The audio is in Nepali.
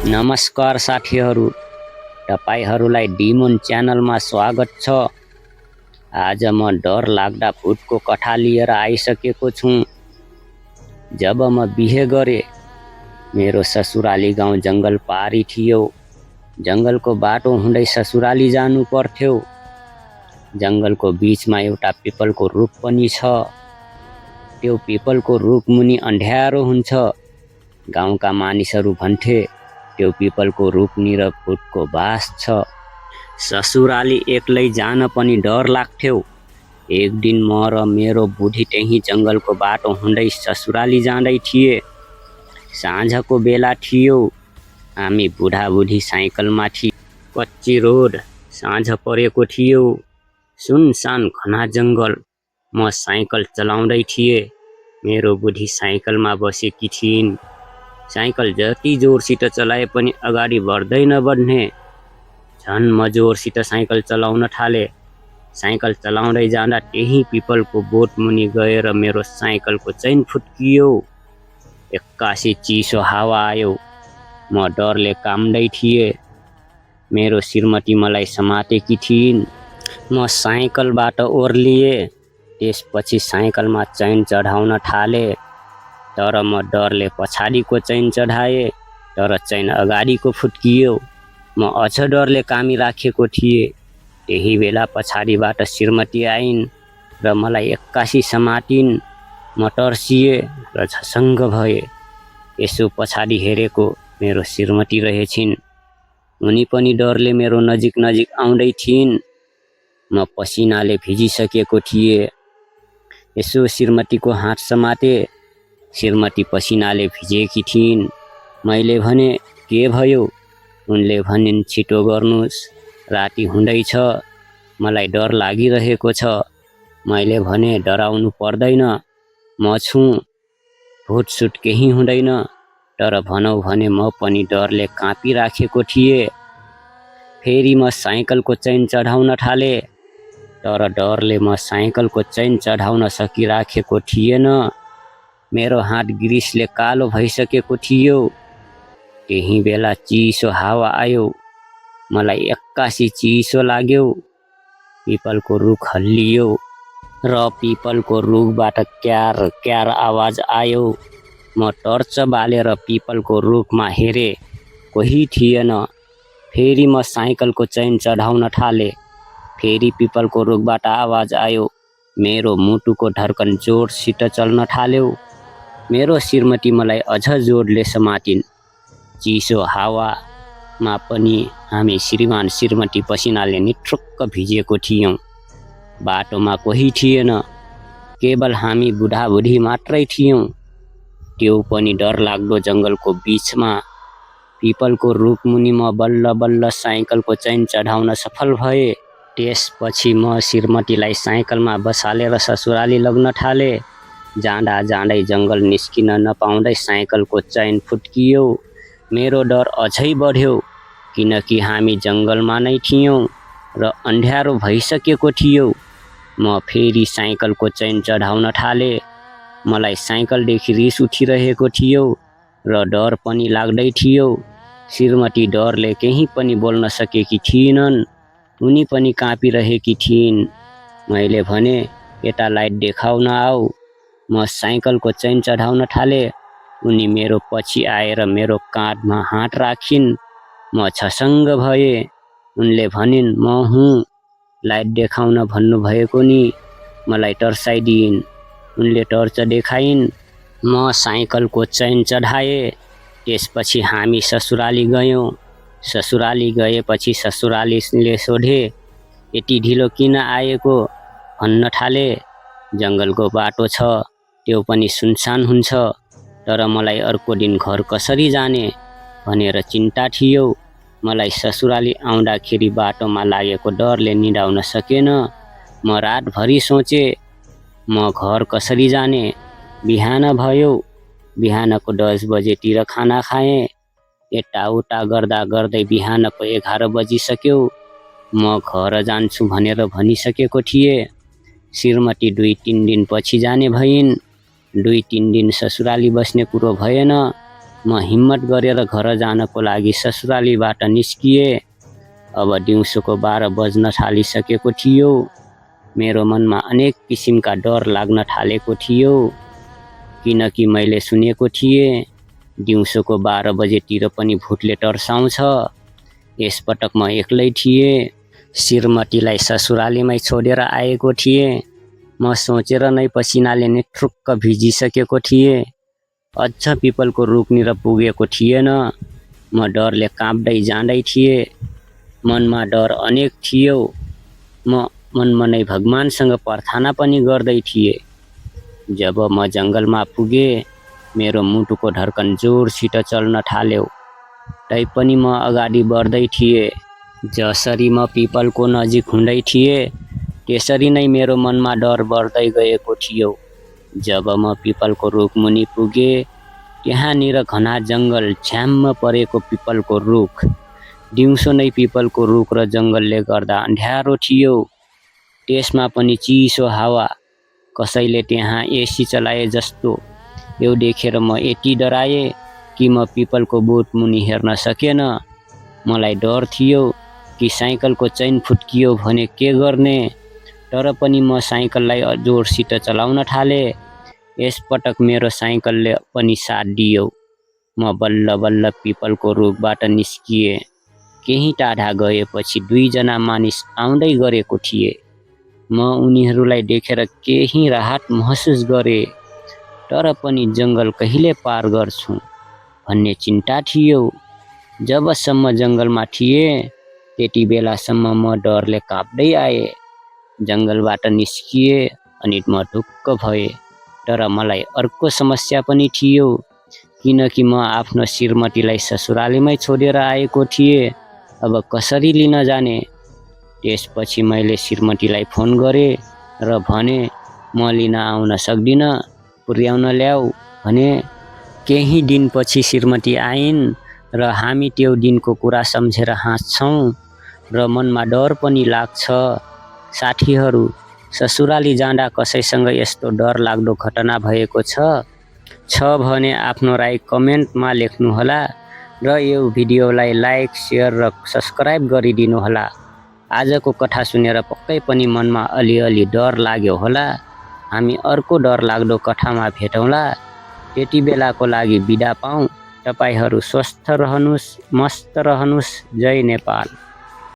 नमस्कार साथीहरू, तपाईहरूलाई डिमोन च्यानलमा स्वागत छ। आज म डर लाग्दा भूतको कथा लिएर आइसकेको छु। जब म बिहे गरे, मेरो ससुराली गाउँ जङ्गल पारी थियो। जङ्गलको बाटो हुँदै ससुराली जानु पर्थ्यो। जङ्गलको बीचमा एउटा पिपलको रुख पनि छ। त्यो पिपलको रुख मुनि अँध्यारो हुन्छ। गाउँका मानिसहरू भन्थे त्यो पिपलको रुखनिर भूतको बास छ। ससुराली एक्लै जान पनि डर लाग्थ्यो। एक दिन म र मेरो बुढी त्यही जङ्गलको बाटो हुँदै ससुराली जाँदै थिए। साँझको बेला थियो। हामी बुढाबुढी साइकलमा थिए। कच्ची रोड, साँझ परेको थियो। सुनसान घना जङ्गल। म साइकल चलाउँदै थिएँ। मेरो बुढी साइकलमा बसेकी थिइन्। साइकल जति जोरसित चलाए पनि अगाडि बढ्दै नबढ्ने। झन् म जोरसित साइकल चलाउन थाले। साइकल चलाउँदै जाँदा त्यही पिपलको बोट मुनि गएर मेरो साइकलको चैन फुत्कियो। एक्कासी चिसो हावा आयो। म डरले काम्दै थिएँ। मेरो श्रीमती मलाई समातेकी थिइन्। म साइकलबाट ओर्लिएँ। त्यसपछि साइकलमा चैन चढाउन थाले। तर म डरले पछाडिको चैन चढाएँ, तर चैन अगाडिको फुत्कियो। म अझ डरले कामिराखेको थिएँ। त्यही बेला पछाडिबाट श्रीमती आइन् र मलाई एक्कासी समातिन्। म तर्सिएँ र झसङ्ग भएँ। यसो पछाडि हेरेको मेरो श्रीमती रहेछिन्। उनी पनि डरले मेरो नजिक नजिक आउँदै थिइन्। म पसिनाले भिजिसकेको थिएँ। यसो श्रीमतीको हात समाते। श्रीमती पसिनाले भिजेकी थिइन्। मैले भने, के भयो? उनले भनिन्, छिटो गर्नुहोस्, राति हुँदैछ, मलाई डर लागिरहेको छ। मैले भने, डराउनु पर्दैन, म छु, भूतसुट केही हुँदैन। तर भनौँ भने म पनि डरले काँपिराखेको थिएँ। फेरि म साइकलको चैन चढाउन थालेँ। तर डरले म साइकलको चैन चढाउन सकिराखेको थिएन। मेरो हात ग्रिसले कालो भइसकेको थियो। त्यही बेला चिसो हावा आयो। मलाई एक्कासी चिसो लाग्यो। पिपलको रुख हल्लियो र पिपलको रुखबाट क्यार क्यार आवाज आयो। म टर्च बालेर पिपलको रुखमा हेरेँ, कोही थिएन। फेरि म साइकलको चैन चढाउन थालेँ। फेरि पिपलको रुखबाट आवाज आयो। मेरो मुटुको धड्कन जोडसित चल्न थाल्यो। मेरो श्रीमती मलाई अझ जोडले समातिन्। चिसो हावामा पनि हामी श्रीमान श्रीमती पसिनाले निथ्रुक्क भिजेको थियौँ। बाटोमा कोही थिएन, केवल हामी बुढाबुढी मात्रै थियौँ। त्यो पनि डरलाग्दो जङ्गलको बीचमा। पिपलको रुख मुनि म बल्ल बल्ल साइकलको चैन चढाउन सफल भएँ। त्यसपछि म श्रीमतीलाई साइकलमा बसालेर ससुराली लग्न थालेँ। जाँदा जाँदै जङ्गल निस्किन नपाउँदै साइकलको चैन फुत्कियो। मेरो डर अझै बढ्यो, किनकि हामी जङ्गलमा नै थियौँ र अँध्यारो भइसकेको थियो। म फेरि साइकलको चैन चढाउन थालेँ। मलाई साइकलदेखि रिस उठिरहेको थियो र डर पनि लाग्दै थियो। श्रीमती डरले केही पनि बोल्न सकेकी थिइनन्। उनी पनि काँपिरहेकी थिइन्। मैले भने, यता लाइट देखाउन आऊ। म साइकलको चैन चढाउन थालेँ। उनी मेरो पछि आएर मेरो काँधमा हात राखिन्। म झसङ्ग भएँ। उनले भनिन्, म हुँ, लाइट देखाउन भन्नुभएको नि, मलाई तर्साइदिइन्। उनले टर्च देखाइन्। म साइकलको चैन चढाएँ। त्यसपछि हामी ससुराली गयौँ। ससुराली गएपछि ससुरालीले सोधे, यति ढिलो किन आएको भन्न थाले। जङ्गलको बाटो छ, त्यो पनि सुनसान हुन्छ। तर मलाई अर्को दिन घर कसरी जाने भनेर चिन्ता थियो। मलाई ससुराली आउँदाखेरि बाटोमा लागेको डरले निदाउन सकेन। म रातभरि सोचेँ, म घर कसरी जाने। बिहान भयो। बिहानको 10 बजेतिर खाना खाएँ। यताउता गर्दा गर्दै बिहानको 11 बजिसक्यो। म घर जान्छु भनेर भनिसकेको थिएँ। श्रीमती 2-3 दिनपछि जाने भइन्। 2-3 दिन ससुराली बस्ने कुरो भएन। म हिम्मत गरेर घर जानको लागि ससुरालीबाट निस्किएँ। अब दिउँसोको 12 बज्न थालिसकेको थियो। मेरो मनमा अनेक किसिमका डर लाग्न थालेको थियो, किनकि मैले सुनेको थिएँ दिउँसोको 12 बजेतिर पनि भूतले टर्साउँछ। यसपटक म एक्लै थिएँ। श्रीमतीलाई ससुरालीमै छोडेर आएको थिएँ। म सोचेर नै पसिनाले निथ्रुक्क भिजिसकेको थिएँ। अझ पिपलको रुखनिर पुगेको थिएन। म डरले काँप्दै जाँदै थिएँ। मनमा डर अनेक थियो। म मनमा नै भगवानसँग प्रार्थना पनि गर्दै थिएँ। जब म जङ्गलमा पुगेँ, मेरो मुटुको धड्कन जोरसित चल्न थाल्यो। तैपनि म अगाडि बढ्दै थिएँ। जसरी म पिपलको नजिक हुँदै थिएँ, त्यसरी नै मेरो मनमा डर बढ्दै गएको थियो। जब म पिपलको रुखमुनि पुगेँ, त्यहाँनिर घना जङ्गल, झ्याम्म परेको पिपलको रुख। दिउँसो नै पिपलको रुख र जङ्गलले गर्दा अँध्यारो थियो। त्यसमा पनि चिसो हावा, कसैले त्यहाँ एसी चलाए जस्तो। यो देखेर म यति डराएँ कि म पिपलको बोट मुनि हेर्न सकेन। मलाई डर थियो कि साइकलको चैन फुत्कियो भने के गर्ने, तर पनि म साइकललाई जोडसित चलाउन थालेँ। यसपटक मेरो साइकलले पनि साथ दियो। म बल्ल बल्ल पिपलको रुखबाट निस्किएँ। केही टाढा गएपछि 2 जना मानिस आउँदै गरेको थिए। म उनीहरूलाई देखेर केही राहत महसुस गरेँ, तर पनि जङ्गल कहिले पार गर्छु भन्ने चिन्ता थियो। जबसम्म जङ्गलमा थिएँ, त्यति बेलासम्म म डरले काँप्दै आएँ। जङ्गलबाट निस्किएँ अनि म ढुक्क भएँ। तर मलाई अर्को समस्या पनि थियो, किनकि म आफ्नो श्रीमतीलाई ससुरालीमै छोडेर आएको थिएँ। अब कसरी लिन जाने? त्यसपछि मैले श्रीमतीलाई फोन गरेँ र भने, म लिन आउन सक्दिनँ, पुर्याउन ल्याऊ भने। केही दिनपछि श्रीमती आइन् र हामी त्यो दिनको कुरा सम्झेर हाँस्छौँ र मनमा डर पनि लाग्छ। साथीहरू, ससुराली जाँदा कसैसँग यस्तो डर लाग्दो घटना भएको छ भने आफ्नो राय कमेन्टमा लेख्नुहोला र यो भिडियोलाई लाइक, सेयर र सब्स्क्राइब गरिदिनुहोला। आजको कथा सुनेर पक्कै पनि मनमा अलिअलि डर लाग्यो होला। हामी अर्को डर लाग्दो कथामा भेटौँला। त्यति बेलाको लागि बिदा पाऊँ। तपाईहरू स्वस्थ रहनुहोस्, मस्त रहनुहोस्। जय नेपाल।